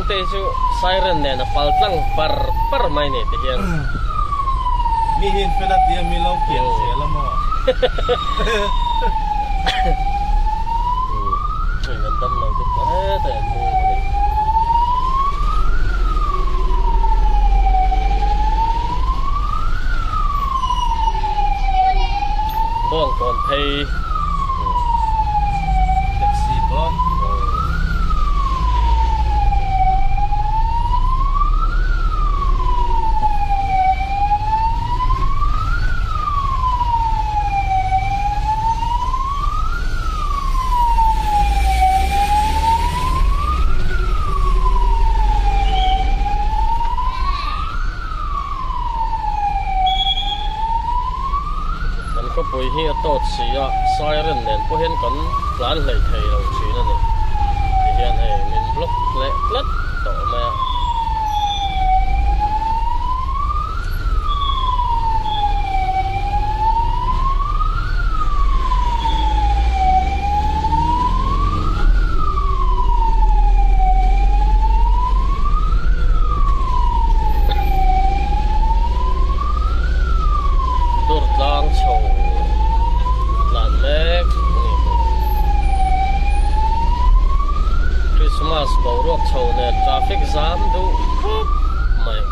kawng te hi chu siren nen a pal tlang par par mai ni ti hian. Mi hi in fel a tia mi lo kian zel a maw? Hei kan dam lo te pawh hetah hian mu a ni. Bawngkawn phei. Taxi pawh. Kan khawpui hi a tawt si a, siren nen pawh hian kan tlan hleih thei lo thin a ni. Tihian hei min block leh tlat tawh mai a. Dur tlang chho tlan mek a ni. Christmas boruak chho nen traffic zam duh khawp mai.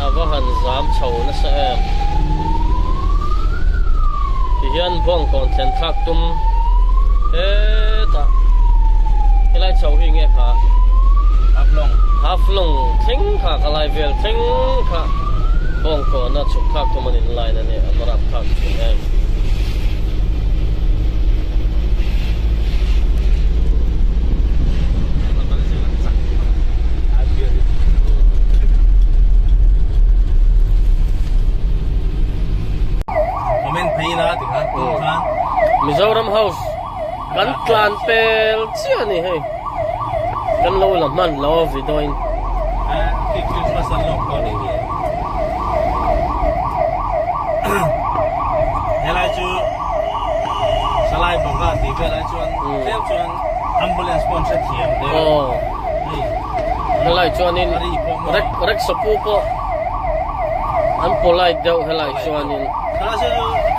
A va han zam chho nasa em. Tihian bawngkawn thlen thlak tum hetah helai chho hi nge kha Haflong Haflong thleng kha ka lai vel thleng kha bawngkawn a chhuk thlak tum an in line a nia a va rap thlak thin em. Mizoram House kan tlan pel chiah a ni hei kan lo la hman lo a video in. Helai chu Salai Banga tih velah chuan tlem chuan ambulance pawh an hrethiam deuh. Aw. Helai chuanin rek rek sapu pawh an polite deuh helai chuanin. Helai chu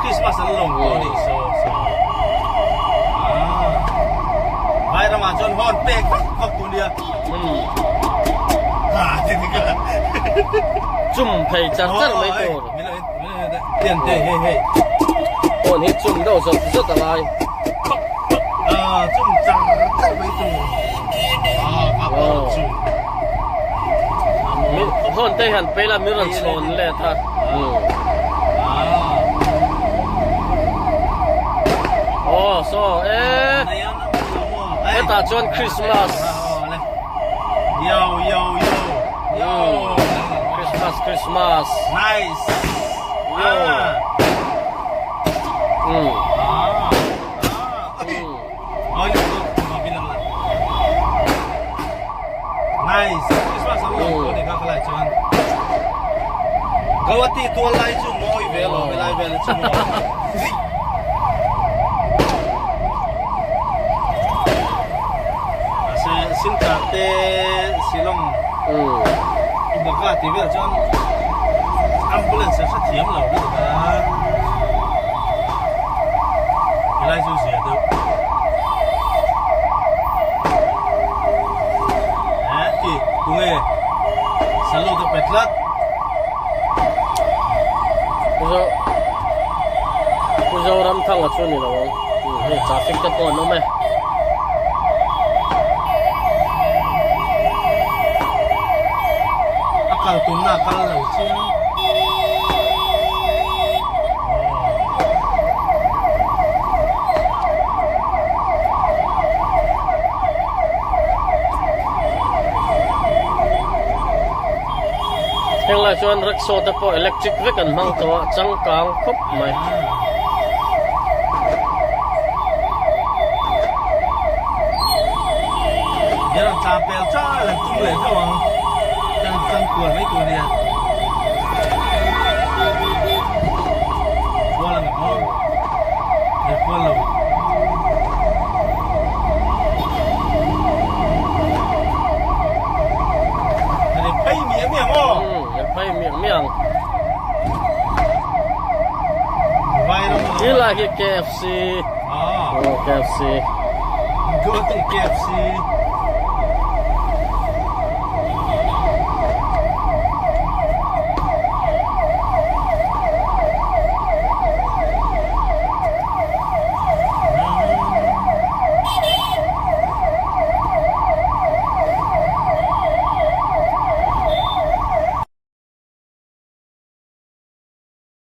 Christmas an lawm tawh a ni so so. Vai ramah chuan horn pek vak vak tur nia. Chum phei char char mai tur. Tian te hei hei. Phone hi chum deuh zawt zawt a lai. Chum char char mai tur. Phone te hian peila min rawn chhawn let a. Aw saw e hetah chuan Christmas Yo yo yo yo Christmas Christmas Nice Yo Nice Christmas ang lo ni kha khalai chuan Gawati tual lai chu mawi ve lo helai vel chu maw Se Silchar te Shillong Baka ti vel chuan ambulance a hrethiam lo lutuk a helai chu zia deuh eh ti tunge salute a pe tlat Pu Zoramthanga chu ni lo ang hei traffic te pawh an awm e. A kal tumna a kal lo chiang. Heng lai chuan rickshaw te pawh electric vek an hmang tawh a changkang khawp mai. Phei miang miang. Ti lai hi KFC. Oh, KFC. Go to KFC.